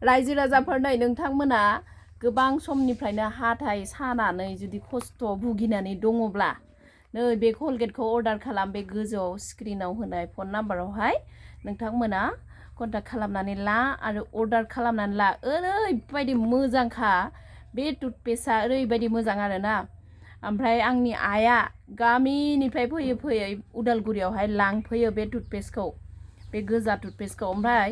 रायजो राजाफोरनो नोंथांमोना गोबां समनिफ्रायनो हाथाय सानानै जुदि खस्थ' भुगिनानै दङब्ला नै बे कलगेटखौ अर्डार खालाम बे गोजौआव स्क्रिनाव होनाय फन नाम्बारावहाय नोंथांमोना कन्टाक्ट खालामनानै ला आरो अर्डार खालामनानै ला ओरैबायदि मोजांखा बे टुथपेस्टआ ओरैबायदि मोजां आरोना ओमफ्राय आंनि आइया गामिनिफ्राय फैयै उदालगुरियावहाय लांफैयो बे टुथपेस्टखौ बे गोजा टुथपेस्टखौ ओमफ्राय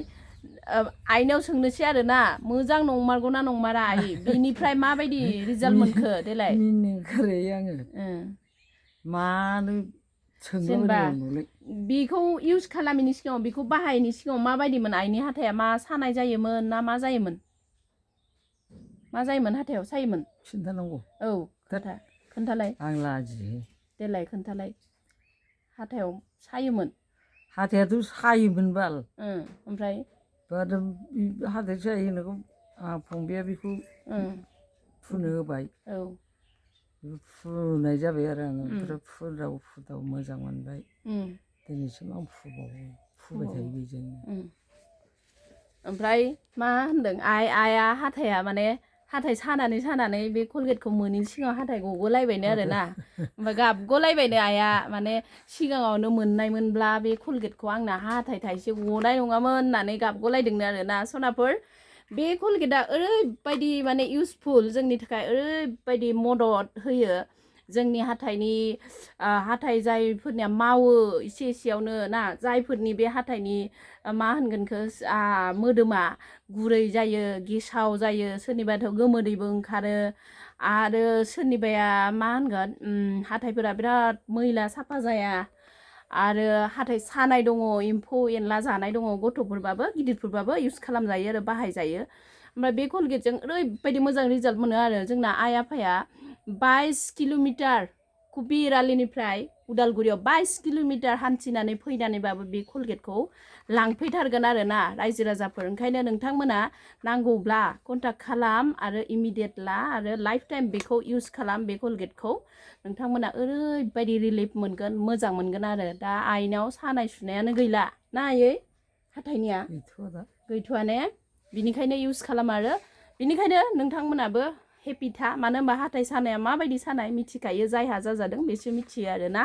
आइनाव सोंनोसै आरोना मोजां नंमारगौना नंमारा आइ बिनिफ्राय माबायदि रिजाल्ट मोनखो देलाय मिनिखोरै आङो मानो जेनेबा बेखौ इउज खालामिनि सिगाङाव बेखौ बाहायनि सिगाङाव माबायदिमोन आइनि हाथाया मा सानाय जायोमोन ना मा जायोमोन हाथायाव सायोमोन खिन्थानांगौ औ खोन्थालाय आं लाजियो देलाय खोन्थालाय हाथायाव सायोमोन हाथायाथ' सायोमोन बाल ओमफ्राय हाथाय सायोनोखौ आंहा फंबाया बेखौ फुनो होबाय फुनाय जाबाय आरो आङो ओमफ्राय फुदाव मोजां मोनबाय दिनैसिम आं फुबाय थायो बेजोंनो ओमफ्राय मा होनदों आइया हाथाया माने हाथाय सानानै बे कलगेटखौ मोनैनि सिगाङाव हाथाय गगलायबायनो आरोना ओमफ्राय गाबगलायबायनो आइया माने सिगाङावनो मोननायमोनब्ला बे कलगेटखौ आंना हाथाय थाइसे गनाय नङामोन होननानै गाबगलायदोंनो आरोना सनाफोर बे कलगेटआ ओरैबायदि माने इउसफुल जोंनि थाखाय ओरैबायदि मदद होयो जोंनि हाथाय जायफोरनिया मावो एसेयावनो ना जायफोरनि बे हाथायनि मा होनगोनखौ मोदोमा गुरै जायो गेसाव जायो सोरनिबाथ' गोमोदैबो ओंखारो आरो सोरनिबाया मा होनगोन हाथायफोरा बिराद मैला साफा जाया आरो हाथाय सानाय दङ एम्फौ एनला जानाय दङ गथ'फोरबाबो गिदिरफोरबाबो इउज खालामजायो आरो बाहायजायो ओमफ्राय बे कलगेटजों ओरैबायदि मोजां रिजाल्ट मोनो आरो जोंना आइ आफाया 22 किल'मिटार कुबिरालिनिफ्राय उदालगुरियाव 22 किल'मिटार हान्थिनानै फैनानैबाबो बे कलगेटखौ लांफैथारगोन आरोना रायजो राजाफोर ओंखायनो नोंथांमोना नांगौब्ला कन्टाक्ट खालाम आरो इमिडियेट ला आरो लाइफ टाइम बेखौ इउज खालाम बे कलगेटखौ नोंथांमोना ओरैबायदि रिलिफ मोनगोन मोजां मोनगोन आरो दा आइनाव सानाय सुनायानो गैला ना आयै हाथायनिया गैथ'आ ने बिनिखायनो इउज खालाम आरो बिनिखायनो नोंथांमोनाबो हेपि था मानो होनबा हाथाय सानाया माबायदि सानाय मिथिखायो जायहा जाजादों बेसो मिथियो आरोना